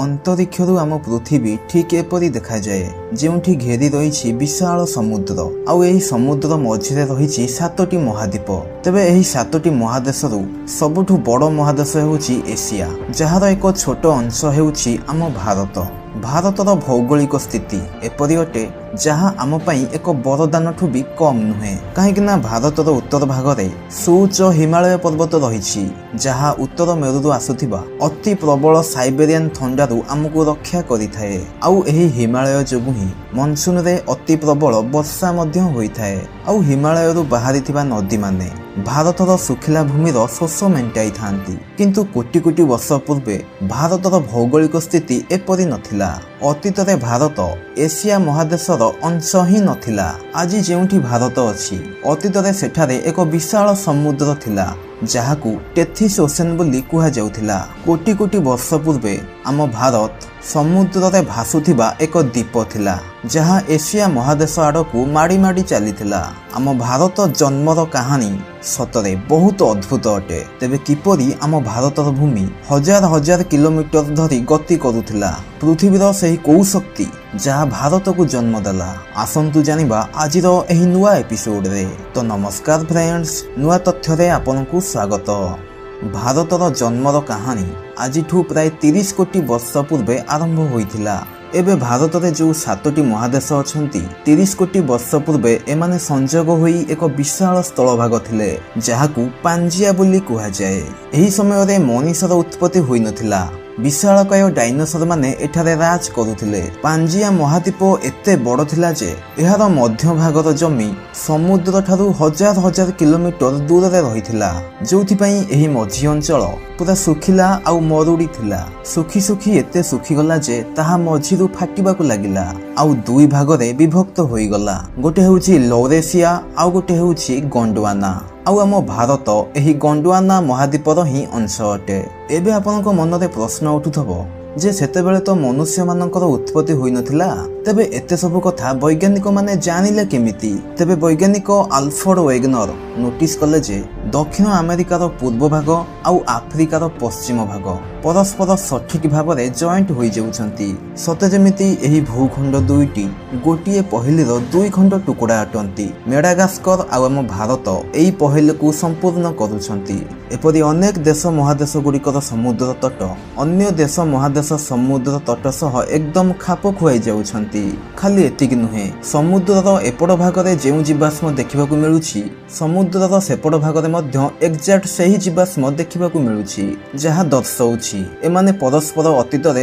ଅନ୍ତରୀକ୍ଷରୁ ଆମ ପୃଥିବୀ ଠିକ୍ ଏପରି ଦେଖାଯାଏ, ଯେଉଁଠି ଘେରି ରହିଛି ବିଶାଳ ସମୁଦ୍ର। ଆଉ ଏହି ସମୁଦ୍ର ମଝିରେ ରହିଛି ସାତୋଟି ମହାଦ୍ୱୀପ। ତେବେ ଏହି ସାତୋଟି ମହାଦେଶରୁ ସବୁଠୁ ବଡ଼ ମହାଦେଶ ହେଉଛି ଏସିଆ, ଯାହାର ଏକ ଛୋଟ ଅଂଶ ହେଉଛି ଆମ ଭାରତ। ଭାରତର ଭୌଗୋଳିକ ସ୍ଥିତି ଏପରି ଅଟେ, ଯାହା ଆମ ପାଇଁ ଏକ ବରଦାନଠୁ ବି କମ୍ ନୁହେଁ। କାହିଁକିନା ଭାରତର ଉତ୍ତର ଭାଗରେ ସୁଉଚ୍ଚ ହିମାଳୟ ପର୍ବତ ରହିଛି, ଯାହା ଉତ୍ତର ମେରୁରୁ ଆସୁଥିବା ଅତି ପ୍ରବଳ ସାଇବେରିଆନ ଥଣ୍ଡାରୁ ଆମକୁ ରକ୍ଷା କରିଥାଏ। ଆଉ ଏହି ହିମାଳୟ ଯୋଗୁଁ ହିଁ ମନସୁନରେ ଅତି ପ୍ରବଳ ବର୍ଷା ମଧ୍ୟ ହୋଇଥାଏ। ଆଉ ହିମାଳୟରୁ ବାହାରିଥିବା ନଦୀମାନେ ଭାରତର ଶୁଖିଲା ଭୂମିର ଶୋଷ ମେଣ୍ଟାଇଥାନ୍ତି। କିନ୍ତୁ କୋଟି କୋଟି ବର୍ଷ ପୂର୍ବେ ଭାରତର ଭୌଗୋଳିକ ସ୍ଥିତି ଏପରି ନଥିଲା। ଅତୀତରେ ଭାରତ ଏସିଆ ମହାଦେଶର ଅଂଶ ହିଁ ନଥିଲା। ଆଜି ଯେଉଁଠି ଭାରତ ଅଛି, ଅତୀତରେ ସେଠାରେ ଏକ ବିଶାଳ ସମୁଦ୍ର ଥିଲା, ଯାହାକୁ ଟେଥିସ୍ ଓସେନ ବୋଲି କୁହାଯାଉଥିଲା। କୋଟି କୋଟି ବର୍ଷ ପୂର୍ବେ ଆମ ଭାରତ ସମୁଦ୍ରରେ ଭାସୁଥିବା ଏକ ଦ୍ୱୀପ ଥିଲା, ଯାହା ଏସିଆ ମହାଦେଶ ଆଡ଼କୁ ମାଡ଼ି ମାଡ଼ି ଚାଲିଥିଲା। ଆମ ଭାରତ ଜନ୍ମର କାହାଣୀ ସତରେ ବହୁତ ଅଦ୍ଭୁତ ଅଟେ। ତେବେ କିପରି ଆମ ଭାରତର ଭୂମି ହଜାର ହଜାର କିଲୋମିଟର ଧରି ଗତି କରୁଥିଲା? ପୃଥିବୀର ସେହି କୋଉ ଶକ୍ତି ଯାହା ଭାରତକୁ ଜନ୍ମ ଦେଲା? ଆସନ୍ତୁ ଜାଣିବା ଆଜିର ଏହି ନୂଆ ଏପିସୋଡରେ। ତ ନମସ୍କାର ଫ୍ରେଣ୍ଡସ୍, ନୂଆ ତଥ୍ୟରେ ଆପଣଙ୍କୁ ସ୍ୱାଗତ। ଭାରତର ଜନ୍ମର କାହାଣୀ ଆଜିଠୁ ପ୍ରାୟ 30 କୋଟି ବର୍ଷ ପୂର୍ବେ ଆରମ୍ଭ ହୋଇଥିଲା। ଏବେ ଭାରତରେ ଯେଉଁ ସାତୋଟି ମହାଦେଶ ଅଛନ୍ତି, 30 କୋଟି ବର୍ଷ ପୂର୍ବେ ଏମାନେ ସଂଯୋଗ ହୋଇ ଏକ ବିଶାଳ ସ୍ଥଳଭାଗ ଥିଲେ, ଯାହାକୁ ପାଞ୍ଜିଆ ବୋଲି କୁହାଯାଏ। ଏହି ସମୟରେ ମଣିଷର ଉତ୍ପତ୍ତି ହୋଇନଥିଲା। ବିଶାଳକାୟ ଡାଇନୋସର ମାନେ ଏଠାରେ ରାଜ କରୁଥିଲେ। ପାଞ୍ଜିଆ ମହାଦ୍ୱୀପ ଏତେ ବଡ଼ ଥିଲା ଯେ ଏହାର ମଧ୍ୟଭାଗର ଜମି ସମୁଦ୍ର ଠାରୁ ହଜାର ହଜାର କିଲୋମିଟର ଦୂରରେ ରହିଥିଲା, ଯୋଉଥିପାଇଁ ଏହି ମଝି ଅଞ୍ଚଳ ପୁରା ଶୁଖିଲା ଆଉ ମରୁଡ଼ି ଥିଲା। ଶୁଖି ଶୁଖି ଏତେ ଶୁଖିଗଲା ଯେ ତାହା ମଝିରୁ ଫାଟିବାକୁ ଲାଗିଲା ଆଉ ଦୁଇ ଭାଗରେ ବିଭକ୍ତ ହୋଇଗଲା। ଗୋଟେ ହେଉଛି ଲୌରେସିଆ ଆଉ ଗୋଟେ ହେଉଛି ଗଣ୍ଡୱାନା। ଆଉ ଆମ ଭାରତ ଏହି ଗଣ୍ଡୱାନା ମହାଦ୍ୱୀପର ହିଁ ଅଂଶ ଅଟେ। ଏବେ ଆପଣଙ୍କ ମନରେ ପ୍ରଶ୍ନ ଉଠୁଥିବ ଯେ ସେତେବେଳେ ତ ମନୁଷ୍ୟମାନଙ୍କର ଉତ୍ପତ୍ତି ହୋଇନଥିଲା, ତେବେ ଏତେ ସବୁ କଥା ବୈଜ୍ଞାନିକମାନେ ଜାଣିଲେ କେମିତି? ତେବେ ବୈଜ୍ଞାନିକ ଆଲଫ୍ରେଡ ୱେଗନର ନୋଟିସ୍ କଲେ ଯେ ଦକ୍ଷିଣ ଆମେରିକାର ପୂର୍ବ ଭାଗ ଆଉ ଆଫ୍ରିକାର ପଶ୍ଚିମ ଭାଗ ପରସ୍ପର ସଠିକ ଭାବରେ ଜଏଣ୍ଟ ହୋଇଯାଉଛନ୍ତି, ସତେ ଯେମିତି ଏହି ଭୂଖଣ୍ଡ ଦୁଇଟି ଗୋଟିଏ ପହେଲିର ଦୁଇ ଖଣ୍ଡ ଟୁକୁଡ଼ା ଅଟନ୍ତି। ମେଡାଗାସ୍କର ଆଉ ଆମ ଭାରତ ଏହି ପହେଲିକୁ ସମ୍ପୂର୍ଣ୍ଣ କରୁଛନ୍ତି। ଏପରି ଅନେକ ଦେଶ ମହାଦେଶ ଗୁଡ଼ିକର ସମୁଦ୍ର ତଟ ଅନ୍ୟ ଦେଶ ମହାଦେଶ ସମୁଦ୍ର ତଟ ସହ ଏକଦମ ଖାପ ଖୁଆଇ ଯାଉଛନ୍ତି। ଖାଲି ଏତିକି ନୁହେଁ, ସମୁଦ୍ରର ଏପଟ ଭାଗରେ ଯେଉଁ ଜୀବାଶ୍ମ ଦେଖିବାକୁ ମିଳୁଛି, ସମୁଦ୍ରର ସେପଟ ଭାଗରେ ମଧ୍ୟ ଏକ୍ଜାକ୍ଟ ସେହି ଜୀବାଶ୍ମ ଦେଖିବାକୁ ମିଳୁଛି, ଯାହା ଦର୍ଶାଉଛି ଏମାନେ ପରସ୍ପର ଅତୀତରେ